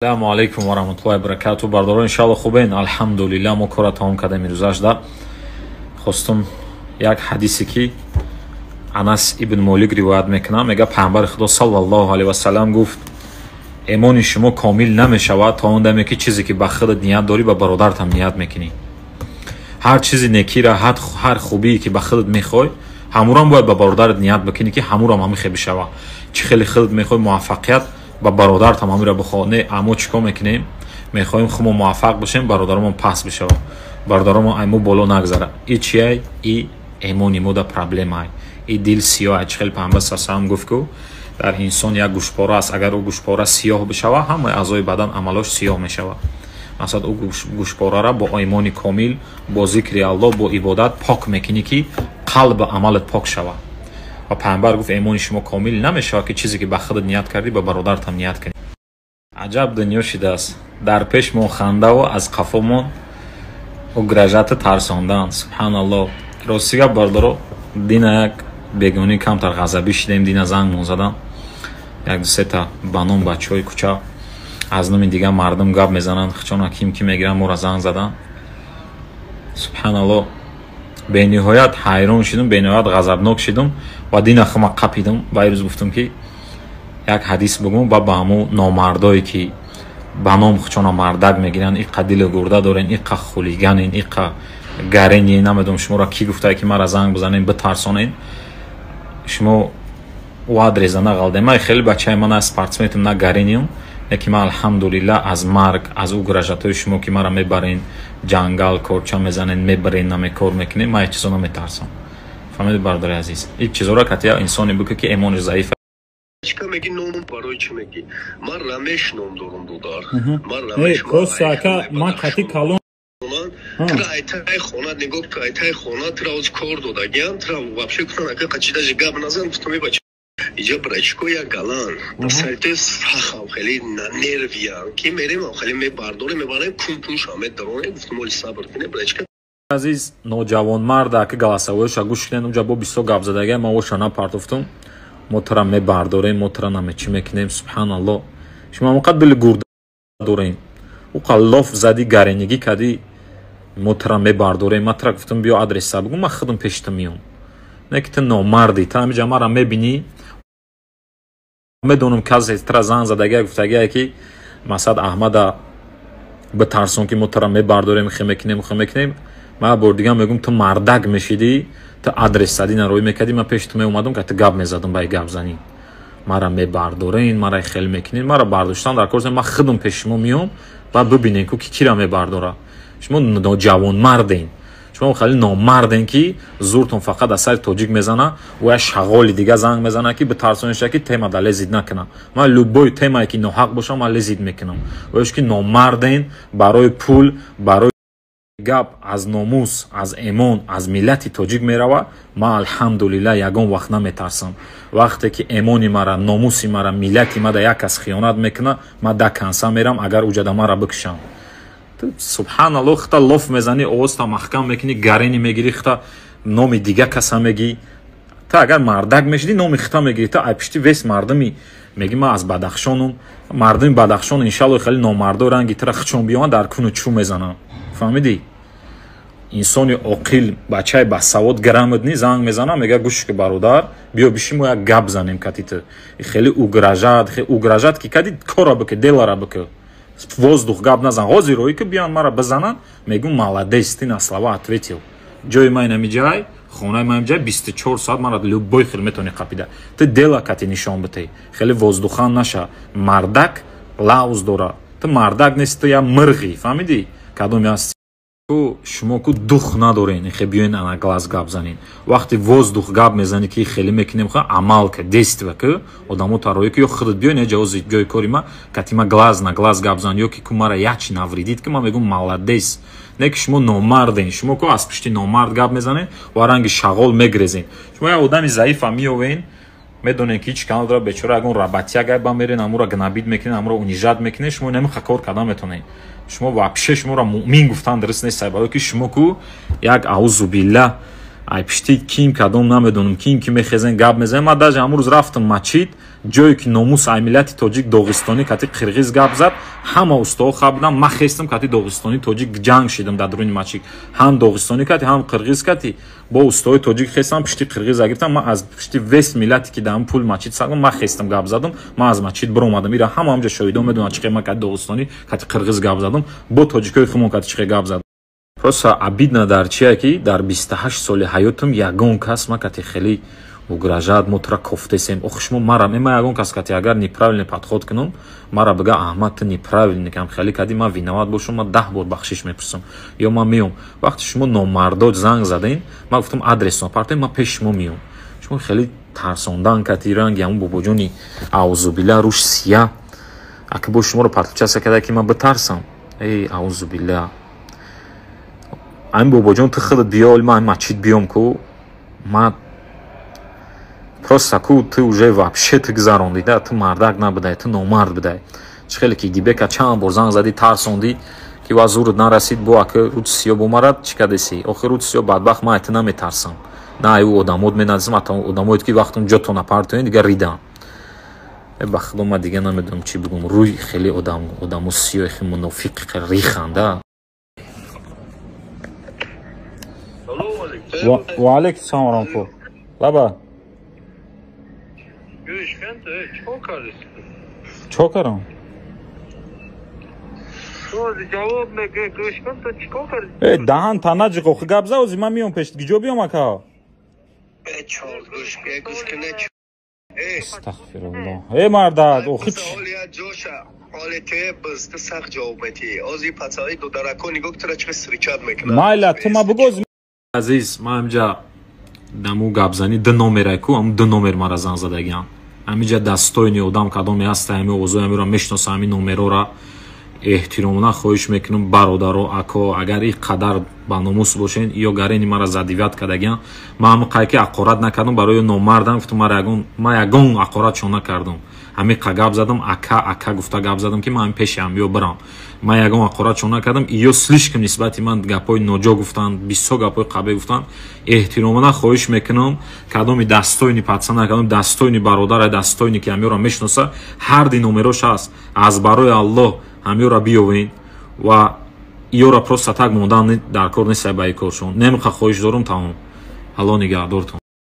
Ассалому алайкум ва раҳматуллоҳи ва баракатуҳ. Бардорон, иншаалло хубен. Алҳамдулилла, мо кора тамом кардем ирӯзашда. Хостум як ҳадисе, ки Анас ибн Молик ривоят мекунад, мега Пайғамбари Худо саллаллоҳу алайҳи васаллам гуфт: эмони шумо комил намешавад то он даме, ки чизе ки ба худат ният дорӣ, ба бародаратам ният мекунӣ. Ҳар чизи некира, ҳар хубие ки ба худат мехоҳӣ, ҳамурам бояд ба бародарат ният бикунӣ, ки ҳамурам ҳамин хел бишавад. Чӣ хеле худат мехоҳӣ муваффақият, ба бародаратам ҳаминро бихоҳ. Не, аммо чӣ кор мекунем? Мехоҳем хумо муваффақ бошем, бародарамон паст бишавад, бародарамон ай мо боло нагзара. И чиай? И эмони мо да проблемай, и дил сиёҳ. Чӣ хеле Пайғамбар салам гуфт, ку дар инсон як гӯшпора аст, агар ӯ гӯшпора сиёҳ бишавад, ҳамаи аъзои бадан амалош сиёҳ мешавад. Масалан, ӯ гӯшпорара бо имони комил, бо зикри Аллоҳ, бо ибодат пок мекунӣ, ки қалб амалат пок шавад. Ва Пайғамбар гуфт: эмони шумо комил намешавад, ки чизе ки ба худат ният кардӣ, ба бародаратам ният кунӣ. Аҷаб дунё шидааст: дар пеш мо хандаву аз қафомон угрожать у тарсондан. Субҳаналлоҳ. Рости гап, бардоро, дина як бегонӣ камтар ғазабӣ шидем. Дина зангмон задан як дусета ба ном бачаҳои кӯча, аз номи дигар мардум гап мезананд, хичона ким ки мегиранд, моро занг задан. Субҳаналлоҳ, бениҳоят ҳайрон шидум, бениҳоят ғазабнок шидум ва дина хума қапидум. Ба ирӯз гуфтум, ки як ҳадис бугум ба ҳамун номардое, ки ба ном хичона мардак мегиранд. Иқа дилу гурда дорен, иқа хулиганен, иқа гарени. Намедонам, шуморо кӣ гуфтае, ки мара занг бизанен, битарсонен. Шумо адреза нағалдем. Ман хеле бачаи ман на спортсменам, на гарениум, лекин ман, алҳамдулилла, аз марг, аз угрожать ҳои шумо, ки мара мебарен ҷангал, корча мезанен, мебарен, намекор мекунем, ман ҳеҷ чизо наметарсам. Фаҳмиди, бародари азиз? Ин чизоро кати инсоне бука, ки эмониш заиф. Чика меги? Ном барои чӣ меги? Ман Рамеш ном дорум, додар, ман Рамеш. Просто, ака, ман кати калон. Тра айтай хона нигоҳ, айтай хона тра оз кор додагиам, тра вообще гуфтан: ака, қачи даже гап назан. Гуфтам: бача, иҷа брачко як галан сарите сахам, хеле на нервиян, ки мерем, хеле мебардорем, мебарем, кунпунша медаронем. Гуфтам: оли сабр кине, брачка. Азиз ноҷавонмарда, ки голосовой ша гӯш кунед, унҷа бо бисёр гап задагия, ман оша напартофтум. Мо тра мебардорем, мо тра намечӣ мекунем. Субҳаналлоҳ, шумо ҳамоқад дили гурда дорем, уқа лоф задӣ, гаренигӣ кардӣ, мо тра мебардорем. Ман тра гуфтам: биё, адреса бугум, ман худам пеши ту меём. Не ки ту номардӣ, ту ҳамиҷа мара мебинӣ. Медонам, касе тра занг задагия, гуфтагия, ки масад Аҳмада битарсон, ки мо тра мебардорем, хе мекунем, хе мекунем. Ман бор дигар мегӯм: ту мардак мешидӣ, ту адрес задӣ, нароӣ мекардӣ, ман пеши ту меомадам, ка ту гап мезадам. Ба гап занӣ мара мебардорен, мара хел мекунен. Мара бардоштан дар кор, ман худам пеши шумо меём, баъд бибинем, ку ки кира мебардора. Шумо ноҷавонмарден, шумо хеле номарден, ки зуртон фақат аз сари тоҷик мезана ва як шағоли дига занг мезана, ки битарсониша, ки тема да лезить накунам. Ман любой темае ки ноҳақ бошам, ман лезить мекунам. Оёш ки номарден, барои пул, барои гап аз номус, аз эмон, аз миллати тоҷик мерава, ман, алҳамдулилла, ягон вақт наметарсам. Вақте ки эмони мара, номуси мара, миллати мада як кас хиёнат мекуна, ман да конца мерам, агар уҷада мара бикушам. Субҳаналлоҳ, хита лоф мезанӣ, овозта маҳкам мекунӣ, гарени мегирӣ, хита номи дига каса мегӣ. Ту агар мардак мешидӣ, номи хита мегирӣ. Ту ай пишти вес мардуми меги: ман аз Бадахшонум. Мардуми Бадахшон, иншалло, хеле номардо ранги тира хичон биёмад, дар куну чӯ мезанам. Фаҳмидӣ? Инсони оқил, бачаи басавод, грамотный занг мезанам, мега: гӯш ки, бародар, биё биши, мо як гап занем. Кати ту хеле угрожать, угрожать ки кади, кора бики, дело ра бики, воздух гап назан. Ҳозир роӣ ки биён мара бизананд, мегӯм: молодец, ты на слова ответил. Ҷои ман инамиҷай, хонаи ман инҷай, 24 соат мара любой хел метавонӣ қапида. Ту дело кати нишон битей, хеле воздухан наша. Мардак лавз дора, ту мардак нести, ту як мирғӣ. Фаҳмидӣ, кадоме ҳасти? Шумо ку дух надорен, хе биёен ана глаз гап занен. Вақте воздух гап мезанӣ, ки хеле мекунем, ха амал ка, действие ки одамо тарои ки ё худат биёен ҷавози ҷои кори ма, катима глаз на глаз гап зан, ё ки ку мара як чи навредить ки, ман мегӯм: молодец. Не ки шумо номарден, шумо ку аз пишти номард гап мезанен ва ранги шағол мегрезен. Шумо як одами заифа меовен, медонем, ки ҳеч кан надорад, бечора, ягон работяга ба мерен, амура гнобить мекунен, амура унижать мекунен. Шумо намиха кор кардан метонед. Шумо вообще, шуморо муъмин гуфтан дуруст нест, барое ки шумо ку як, аузубилла, ай пишти ким, кадом, намедонам, ким ки мехезен, гап мезанем. Ман даже ҳамун рӯз рафтам мачид. Ҷое ки номус ай миллати тоҷик доғистонӣ кати қирғиз гап зад, ҳама устоҳо хаб буданд. Ман хестам кати доғистонӣ тоҷик ҷанг шидам дар дуруни масҷид, ҳам доғистонӣ кати, ҳам қирғиз кати. Бо устоҳои тоҷик хестам, пишти қирғиза гирифтам. Ман аз пишти весь миллате ки дар пул масҷид садам, ман хестам гап задам, ман аз масҷид биромадам. Ира ҳама ҳамҷа шоҳидон медонанд, чӣ қадр ман кати доғистонӣ кати қирғиз гап задам, бо тоҷикои худмон кати чӣ қадр гап задам. Просто обидно дар чие ки дар 28 соли ҳаётам ягон кас ма кати хеле угрожать, мо тура кофтесем. Охи шумо мара ма ягон кас кати агар неправильный подход кунам, мара бига Аҳмад, ту неправильный кам хеле кади, ман виноват бошам, ман 10 бор бахшиш мепурсам ё ман меом. Вақте шумо номардо занг заден, ман гуфтам адресро партоем, ман пеши шумо меом. Шумо хеле тарсондан кати ранги ҳамун бобоҷони аузубилла руш сия аки бо шуморо подключаться карда ки ман битарсам. Эй, аузубилла, айн бобоҷон, ту худат биё, ман масҷид биём ку, ман просто ку ту уже вообще ту гузарондӣ да, ту мардак набудай, ту номард будай. Чӣ хеле ки Дибека чанд бор занг задӣ, тарсондӣ ки ва зурут нарасид, бо аки руд сиё бомарад, чӣ кардеси? Охи руд сиё бадбахт, ман ай ту наметарсам, на ай ӯ одамот меназисам, ҳатто одамоет ки вақтон ҷотон напартоен, дигар ридам. Ба худо, ман дига намедонам чӣ бигӯм. Рӯй хеле одам одамо сиё, хеле мунофиқ риханда. Ва алейкум салом ва раҳматуллоҳ. Лаба. Чикор кардӣ? Чикор кардам? Ҷавоб мегӯ, гӯш кун, ту чикор кардӣ? Э, даҳан та наҷиқ, охи гап за, ози ман миём пешт. Гиҷо биём, ака? Э, чор гӯш, э, гӯш кун, э. Астағфируллоҳ. Э, мардак, охи чӣ? Ҳоле те биз, ту сахт ҷавоб медиҳӣ. Ози пацаи дударако нигоҳ, тура чӣ сричат мекунад. Майла, ту ма бугоз. Азиз, ман ҳамҷа даму гапзанӣ ду номерай ку, ҳамун ду номер мара занг задагиам. Ҳамиҷа дастойни одам кадоме ҳаста, ҳами овозои ҳамиро мешиноса, ҳами номерора эҳтиромона хоҳиш мекунам, бародаро, ако, агар ин қадар ба номус бошен, ё гарени мара задивят кардагиам, ман ҳамн қай ки ақорат накардам барои номардам, гуфтам мара ягон, ман ягон ақоратшон накардам. Ҳами қа гап задам, ака ака гуфта гап задам ки ман пеши ҳамиё бирам. Ман ягон ақоратшон накардам, ё слишком нисбати ман гапҳои ноҷо гуфтанд, бисёр гапҳои қабеҳ гуфтанд. Эҳтиромона хоҳиш мекунам, кадоми дастойни пацана, кадоми дастойни бародара, дастойни ки ҳамиёро мешиноса, ҳар ди номерош ҳаст, аз барои Аллоҳ ҳамиёро биёвен ва ёра просто так мондан дар кор нест ба икоршон. Немиқа хоҳиш дорум, тамом. Аллоҳ нигаҳдортон.